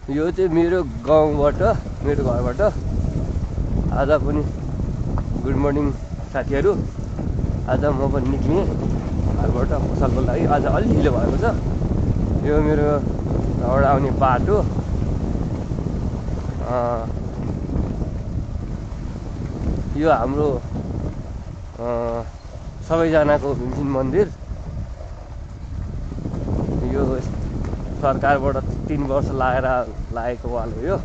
यो चाहिँ मेरो गाउँबाट, मेरो घरबाट आज पनि गुड मर्निङ साथीहरू। आज म पनि निक्लेँ घरबाट पसलको लागि। आज अलि ढिलो भएको छ। यो मेरो घरबाट आउने बाटो। यो हाम्रो सबैजनाको भीमसेन मन्दिर। यो सरकारबाट 3 वर्ष लागेको वाल हो।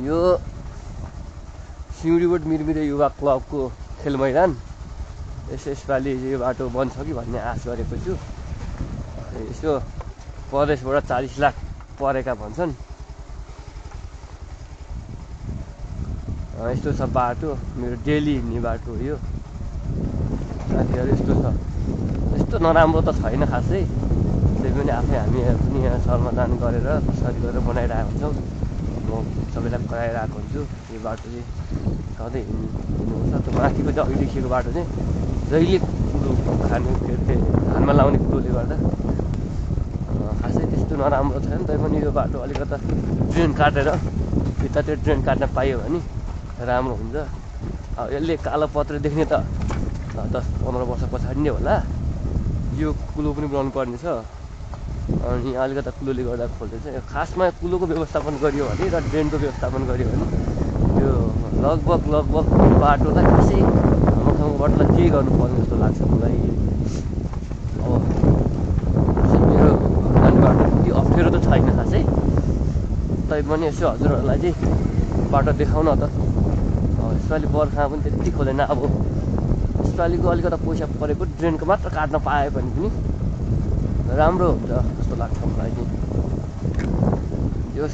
यो सिउँडीबाट मिरमिरे युवा क्लबको खेल मैदान। यसपालि यो बाटो बन्छ कि भन्ने आश गरेको छु। यसो प्रदेशबाट 40 लाख परेका भन्छन्। यस्तो छ बाटो, मेरो डेली हिँड्ने बाटो हो यो साथीहरू। यस्तो छ, यस्तो नराम्रो त छैन खासै। त्यही पनि आफै हामी पनि यहाँ श्रमदान गरेर कसरी गरेर बनाइरहेको हुन्छौँ। म सबैलाई कराइरहेको हुन्छु। यो बाटो चाहिँ सधैँ हिँड्नुपर्छ। त्यो माथिको चाहिँ अघि देखिएको बाटो चाहिँ जहिले कुलो खाने धानमा लाउने कुलोले गर्दा खासै त्यस्तो नराम्रो छैन। तैपनि यो बाटो अलिकता ड्रेन काटेर भित्तातिर ड्रेन काट्न पाइयो भने राम्रो हुन्छ। अब यसले कालो पत्र देख्ने त 10-15 वर्ष पछाडि नै होला। यो कुलो पनि बनाउनु पर्ने छ। अनि अलिकता कुलोले गर्दा खोल्दैछ। खासमा कुलोको व्यवस्थापन गरियो भने र ड्रेनको व्यवस्थापन गरियो भने यो लगभग बाटोलाई खासै हाम्रो ठाउँको बाटोलाई केही गर्नुपर्ने जस्तो लाग्छ मलाई। अब मेरो जाने बाटो त्यति अप्ठ्यारो त छैन खासै। तैपनि यसो हजुरहरूलाई चाहिँ बाटो देखाउन त। यसपालि बर्खामा पनि त्यति खोलेन। अब यसपालिको अलिकता पैसा परेको ड्रेनको मात्र काट्न पाए भने पनि राम्रो हुन्छ जस्तो लाग्छ मलाई चाहिँ। यो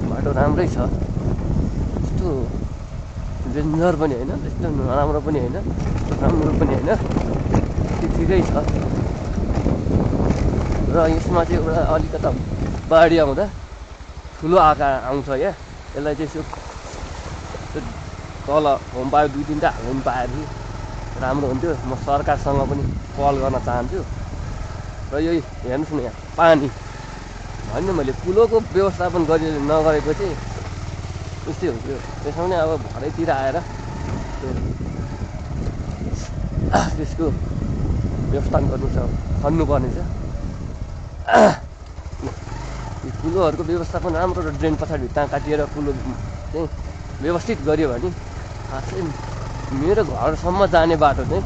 बाटो राम्रै छ, त्यस्तो डेन्जर पनि होइन, त्यस्तो नराम्रो पनि होइन, राम्रो पनि होइन, ठिकै छ। र यसमा चाहिँ एउटा अलिकता बाढी आउँदा ठुलो आकार आउँछ यहाँ। यसलाई चाहिँ यसो तल होम पायो 2-3टा हाल्नु पाएदेखि राम्रो हुन्थ्यो। म सरकारसँग पनि कल गर्न चाहन्छु। र यो हेर्नुहोस् न, यहाँ पानी होइन, मैले कुलोको व्यवस्थापन नगरेको चाहिँ त्यस्तै हुन्थ्यो। त्यसमा पनि अब भरेतिर आएर त्यसको व्यवस्थापन खन्नुपर्ने छ। यो कुलोहरूको व्यवस्थापन राम्रो र ड्रेन पछाडि भित्ता काटिएर कुलो चाहिँ व्यवस्थित गऱ्यो भने खासै मेरो घरसम्म जाने बाटो चाहिँ